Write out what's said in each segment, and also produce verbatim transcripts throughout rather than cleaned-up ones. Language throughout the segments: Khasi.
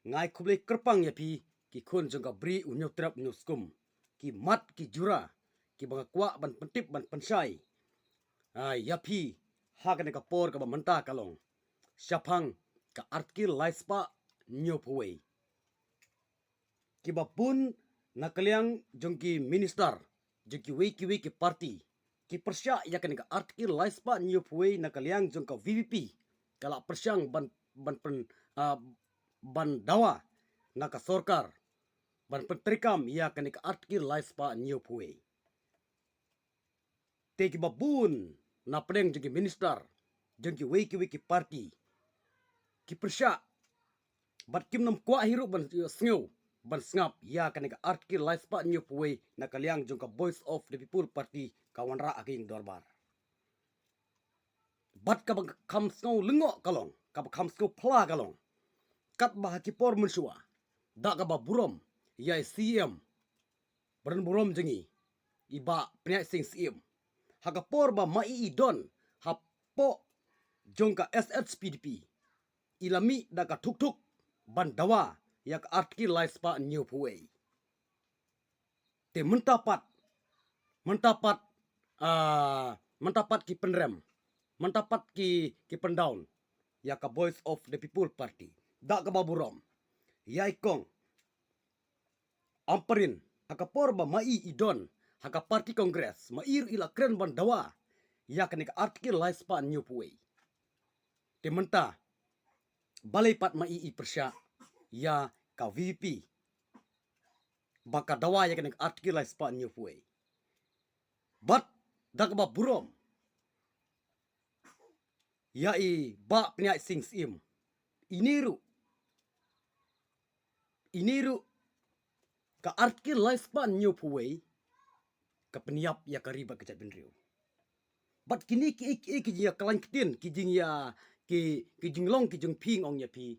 Nga ai khublei kyrpang ïa phi ki khun jong ka Bri U Hynñiewtrep Hynñiewskum, ki mat ki jura kiba nga kwah ban pyntip ban pynshai, ah, ïa phi ha kane ka por kaba mynta ka long shaphang ka Article lai spah hynñiewphew wei. Kiba bun na ka liang jong ki minister jong kiwei kiwei ki party ki pyrshah ïa kane ka Article lai spah hynñiewphew wei na ka liang jong ka V P P, ka la pyrshang ban, ban pyn, ah, ban dawa na ka sorkar ban pyntreikam ïa kane ka Article lai spah hynñiewphew wei. Te kiba bun na pdeng jong ki minister jong kiwei kiwei ki party ki pyrshah bad kim nym kwah hi ruh ban, eh, sngew ban sngap ïa kane ka Article lai spah hynñiewphew wei na ka liang jong ka Voice of the People Party ka wanrah ha ka ïing dorbar. Bad kaba kham sngew lyngngoh ka long, kaba kham sngew phla ka long, katba ha ki por mynshuwa, da kaba burom ïa i C M, ba don burom jong i, i Bah Pynïaid Sing Syiem, ha ka por ba ma i i don hapoh jong ka S H P D P, i la mih da ka thuk thuk ban dawa ïa ka Article lai spah hynñiewphew wei. Te mynta pat, mynta pat, ah, mynta pat ki pynrem, mynta pat ki, ki pyndown ïa ka Voice of the People Party. Da kaba burom ïa i Kong Ampareen, ha ka por ba ma i i don ha ka party Congress, ma i ruh i la kren ban dawa ïa kane ka Article lai spah hynñiewphew wei. Te mynta balei pat ma i i pyrshah ïa ka V P P ba ka dawa ïa kane ka Article lai spah hynñiewphew wei? Bad da kaba burom ïa i Bah Pynïaid Sing Syiem, ine ruh, ine ruh ka Article lai spah hynñiewphew wei ka pynïap ïa ka ri bad ka jaitbynriew. Bad kine ki, ki, ki jingïakhlaiñ ktien, ki jingïa, ki, ki jinglong ki jong phi, nga ong ïa phi,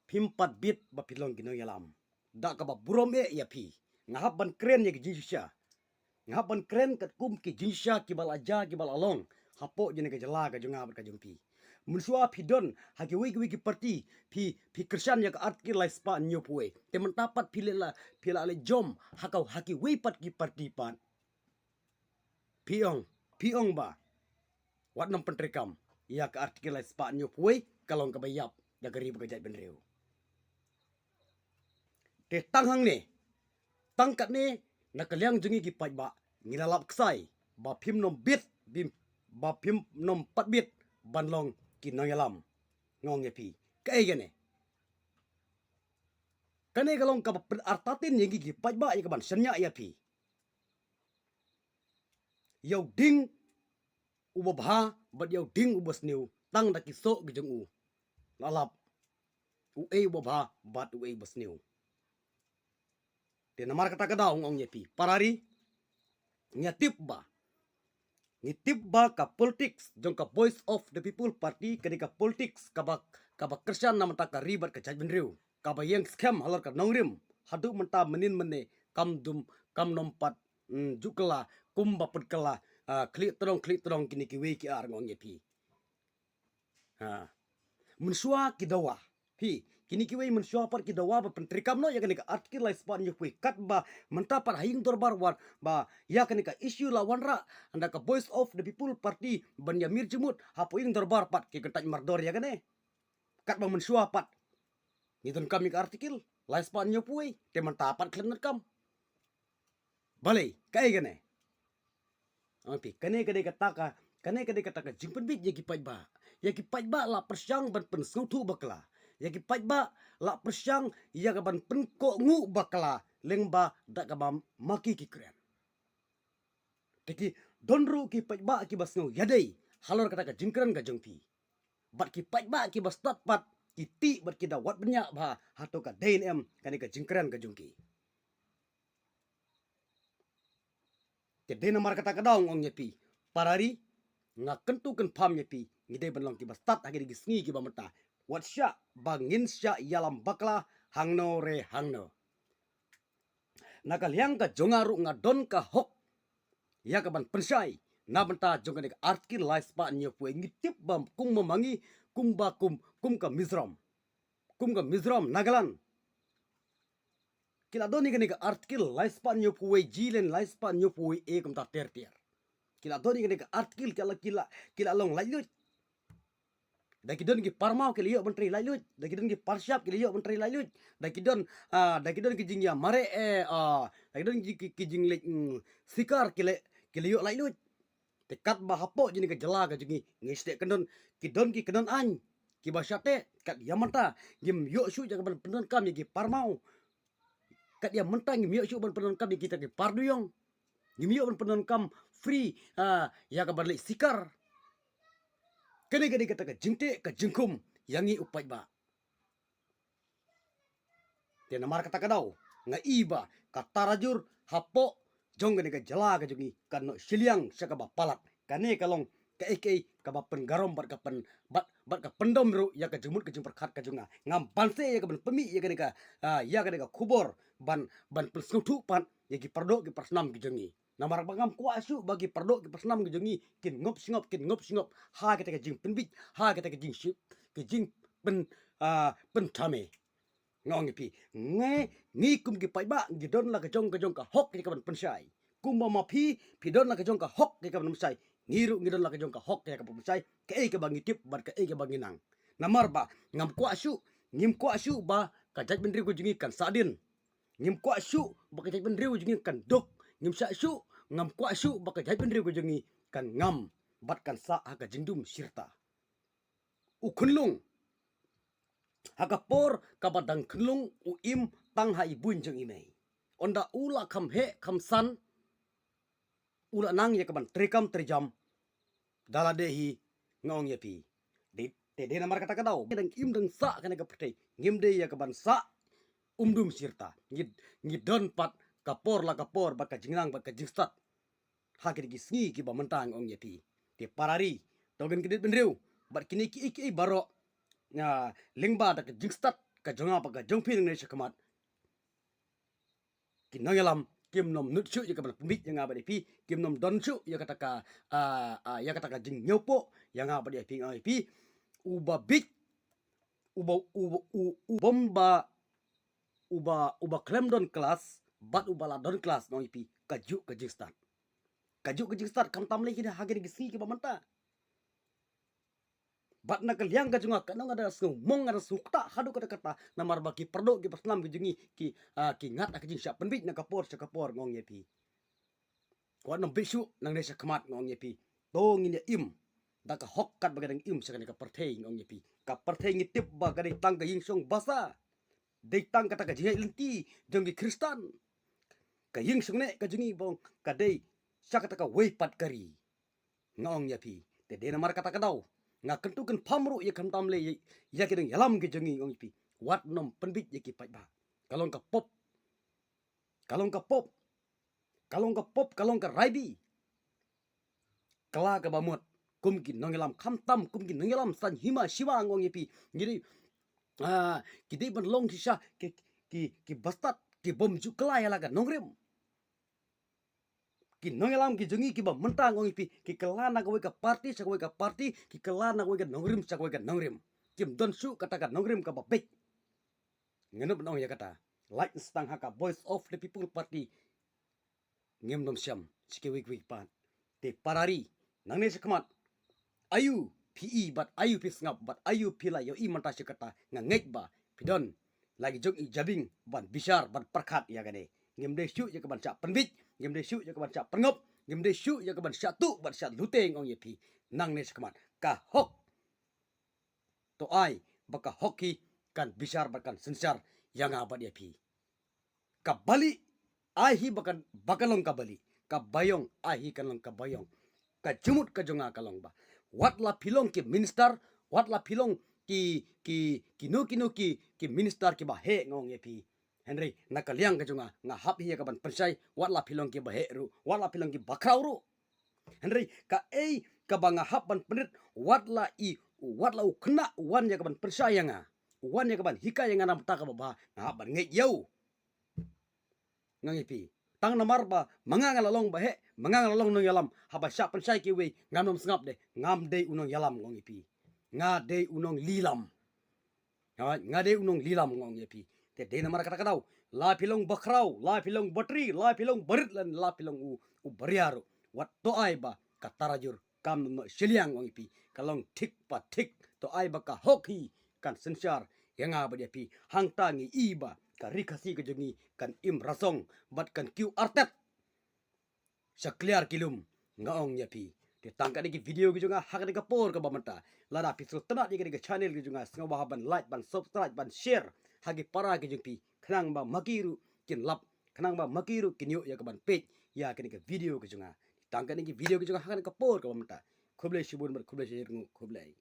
phim pat bit ba phi long ki nongïalam. Da kaba burom eh ïa phi, nga hap ban kren ïa ki jingshisha, nga hap ban kren katkum ki jingshisha kiba la jia, kiba la long hapoh jong kane ka jylla ka jong nga bad ka jong phi. Mynshuwa phi don ha kiwei kiwei ki party, phi, phi kyrshan ïa ka Article lai spah hynñiewphew wei. Te mynta pat phi la, phi la leit jom ha ka, ha kiwei pat ki party pat, phi ong, phi ong ba wat nym pyntreikam ïa ka Article lai spah hynñiewphew wei, ka long kaba ïap ïa ka ri bad ka jaitbynriew. Te tang hangne, tang katne, na ka liang jong ngi ki paidbah, ngi la lap ksai ba phim nym bit, bim, ba phim nym pat bit ban long ki nongïalam. Nga ong ïa phi, kaei kane? Kane ka long kaba pyn-artatien ïa ngi ki paidbah ïa kaban shaniah ïa phi. Ïa u dieng uba bha bad ïa u dieng uba sniew, tang da ki soh ki jong u la lap uei uba bha bad uei uba sniew. Te namar kata ka daw nga ong ïa phi, para ri, ngi tip ba, ngi tip ba ka politics jong ka Voice of the People Party ka dei ka politics kaba, kaba kyrshan na bynta ka ri bad ka jaitbynriew, kaba ïeng skhem halor ka nongrim. Haduh mynta mynnin mynne kam dum, kam nym pat, mm, ju kylla kumba pynkylla, ah, khlieh tdong khlieh tdong kine kiwei ki ar, nga ong ïa phi. Ha. Mynshuwa ki dawa. Phi, kine kiwei mynshuwa pat ki dawa ba pyntreikam noh ïa kane ka Article lai spah hynñiewphew wei, katba mynta pat ha ïing dorbar wat ba ïa kane ka issue la wanrah ynda ka Voice of the People Party ban ïamir jingmut hapoh ïing dorbar pat ki kyntait mardor ïa kane. Katba mynshuwa pat ngi donkam ïa ka Article lai spah hynñiewphew wei, te mynta pat khlem donkam. Balei, kaei kane? Ong phi, kane ka dei kata ka, kane ka dei kata ka jingpynbit ïa ki paidbah. Ïa ki paidbah la pyrshang ban pynsngewthuh bakla. Ïa ki paidbah la pyrshang ïa kaban pynkohnguh bakla lyngba da kaba ma ki ki kren. Te ki don ruh ki paidbah kiba sngew ïadei halor kata ka jingkren ka jong phi. Bad ki paidbah kiba stad pat ki tih bad ki da wad bniah bha hato ka dei ne em kane ka jingkren ka jong ki. Te dei namar kata ka daw nga ong ïa phi, para ri, nga kyntu kynpham ïa phi, ngi dei ban long kiba stad ha kine ki sngi kiba mynta. Wat shah ba ngin shah ïalam bakla hangno re hangno. Na ka liang ka jong nga ruh nga don ka hok ïa kaban pynshai na bynta jong kane ka Article lai spah hynñiewphew wei. Ngi tip ba kum ma ngi, kumba kum, kum ka Mizoram, kum ka Mizoram, Nagaland, Ki la don ïa kane ka article lai spah hynñiew phew wei G lane lai spah hynñiew phew wei A kumta ter ter. Ki la don ïa kane ka article, ki la, ki la, ki la long laitluid. Da ki don ki parmaw ki la ïoh ban trei laitluid. Da ki don ki parshap ki la ïoh ban trei laitluid. Da ki don, ah, da ki don ki jingïamareh, eh, ah, da ki don ki, ki, ki jingleit, mm, sikar ki la, ki la ïoh laitluid. Te katba hapoh jong kane ka jylla ka jong ngi, ngi sdang kyndon, ki don ki kyndon aiñ kiba shah teh, kat ïa mynta ngim ïoh shuh ïa ka ban pyndonkam ïa ki parmaw. Kat ïa mynta ngim ïoh shuh ban pyndonkam ïa kita ki pardiong. Ngim ïoh ban pyndonkam free, ah, ïa ka ban leit sikar. Kane ka dei kata ka jingteh ka jingkhum ïa ngi u paidbah. Te namar kata ka daw nga i ba ka tarajur hapoh jong kane ka jylla ka jong ngi kan noh shiliang sha kaba palat. Kane ka long kaei kaei kaba pyngarom bad ka pyn, bad, bad ka pyndom ruh ïa ka jingmut ka jingpyrkhat ka jong nga. Ngam banse ïa ka ban pynmih ïa kane ka, ah, ïa kane ka khubor ban, ban pynsngewthuh pat ïa ki pardoh ki parsnam ki jong ngi. Namar ba ngam kwah shuh ba ki pardoh ki parsnam ki jong ngi kin ngop sngop, kin ngop sngop ha kata ka jingpynbit, ha kata ka jingship, ka jingpyn, ah, pynthame. Nga ong ïa phi, ngi, ngi kum ki paidbah ngi don la ka jong ka jong ka hok ïa ka ban pynshai. Kumba ma phi, phi don la ka jong ka hok ïa ka ban pynshai, ngi ruh ngi don la ka jong ka hok ïa ka ban pynshai kaei kaba ngi tip bad kaei kaba ngi nang. Namar ba ngam kwah shuh, ngim kwah shuh ba ka jaitbynriew ka jong ngi kan sah dien. Ngim kwah shuh ba ka jaitbynriew ka jong ngi kan duk. Ngim shah shuh, ngam kwah shuh ba ka jaitbynriew ka jong ngi kan ngam bad kan sah ha ka jingdum shirta. U khunlung, ha ka por kaba dang khunlung u im tang ha i buiñ jong i mei. Ynda u la kham heh kham san, u la nang ïa ka ban treikam treijam da lade hi, nga ong ïa phi. Te dei namar kata ka daw dang im dang sah kane ka pyrthei, ngim dei ïa ka ban sah umdum shirta. Ngi, ngi don pat ka por la ka por bad ka jingnang bad ka jingstad ha kine ki sngi kiba mynta, nga ong ïa phi. Te para ri, to ngin kyndit bynriew bad kine kiei kiei baroh, ah, lyngba da ka jingstad ka jong nga bad ka jong phi nangne shakhmat. Ki nongïalam kim nym nud shuh ïa ka ban pynbit ïa nga bad ïa phi, kim nym don shuh ïa kata ka, ah, ah, ïa kata ka jingñiewpoh ïa nga bad ïa phi, nga ïa phi. Uba bit, uba, uba, u-, u bym ba, uba, uba khlem don klas bad uba la don klas, nga ïa phi, kajuh ka jingstad. Kajuh ka jingstad khamtam lei ha kine ki sngi kiba mynta. Bad na ka liang ka jong nga, ka nong nga da sngew mong, nga da sngew ktah haduh katta katta namar ba ki pardoh ki parsnam ki jong ngi ki, ah, ki ngat ha ka jingshah pynbit na ka por sha ka por, nga ong ïa phi. Wat nym bit shuh nangne shakhmat, nga ong ïa phi. To ngin ïa im da ka hok katba ka dang im sha kane ka pyrthei, nga ong ïa phi. Ka pyrthei ngi tip ba ka dei tang ka ïingshong basa. Dei tang kata ka jingïaid lynti jong ki Khristan. Ka ïingshong ne ka jong ngi bong ka dei sha kata kawei pat ka ri, nga ong ïa phi. Te dei namar kata ka daw nga kyntu kynpham ruh ïa khamtam lei ïa ki nongïalam ki jong ngi, nga ong ïa phi. Wat nym pynbit ïa ki paidbah. Ka long ka pop. Ka long ka pop. Ka long ka pop, ka long ka raibi. Kylla kaba mut kum ki nongïalam, khamtam kum ki nongïalam saiñ hima shiwa, nga ong ïa phi. Ngi dei, ah, ki dei ban long shisha ki, ki, ki bastad, ki bym ju kylla ïa la ka nongrim. Ki nongïalam ki jong ngi kiba mynta, nga ong ïa phi, ki kylla na kawei ka party sha kawei ka party, ki kylla na kawei ka nongrim sha kawei ka nongrim. Kim don shuh kata ka nongrim kaba beit. Nga nop ban ong ïa kata. Lait sdang ha ka Voice of the People Party. Ngim nym shem sha kiwei kiwei pat. Te para ri, nangne shakhmat, aïu phi i bad aïu phi sngap bad aïu phi la ïohi mynta shi katta, nga ngeit ba phi don la ki jong i jabieng ban bishar ban pyrkhat ïa kane. Ngim dei shuh ïa ka ban shah pynbit, ngim dei shuh ïa ka ban shah pynngop, ngim dei shuh ïa ka ban shah tuh bad shah lute, nga ong ïa phi. Nangne shakhmat, ka hok to ai ba ka hok hi kan bishar bad kan synshar ïa nga bad ïa phi. Ka bali ai hi ba kan, ba kan long ka bali. Ka baïong ai hi kan long ka baïong. Ka jingmut ka jong nga ka long ba wat la phi long ki minister, wat la phi long ki, ki, kino kino ki, ki minister kiba heh, nga ong ïa phi. Hynrei na ka liang ka jong nga, nga hap hi ïa ka ban pynshai, wat la phi long kiba heh ruh, wat la phi long kiba khraw ruh. Hynrei kaei kaba nga hap ban pynrit, wat la i, wat la u khynnah u wan ïa ka ban pynshai ïa nga, u wan ïa ka ban hikai ïa nga na ka bynta kaba bha, nga hap ban ngeit ïa u. Nga ong ïa phi. Tang namar ba ma nga nga la long ba heh, ma nga nga la long nongïalam, haba shah pynshai kiwei, ngam nym sngap de, ngam dei u nongïalam, nga ong ïa phi. Nga dei u nonglilam. Nga dei u nonglilam, nga ong ïa phi. Te dei namar kata ka daw, la phi long bakhraw, la phi long batri, la phi long barit, la phi long u, u baria ruh, wat to ai ba ka tarajur kam noh shiliang, ong ïa phi, ka long thik pa thik. To ai ba ka hok hi kan synshar ïa nga bad ïa phi. Hangta ngi i ba ka Ri Khasi ka jong ngi kan im rasong bad kan kiew artet sha kliar ki lum, nga ong ïa phi. Te tang katne ki video ki jong nga ha kane ka por kaba mynta. Lada phi sngewtynnat ïa kane ka channel ki jong nga, sngewbha ban like, ban subscribe, ban share ha ki para ki jong phi, khnang ba ma ki ruh kin lap, khnang ba ma ki ruh kin ïoh ïa kaban peit ïa kane ka video ki jong nga. Tang katne ki video ki jong nga ha kane ka por kaba mynta. Khublei shibun bad khublei shibun, khublei.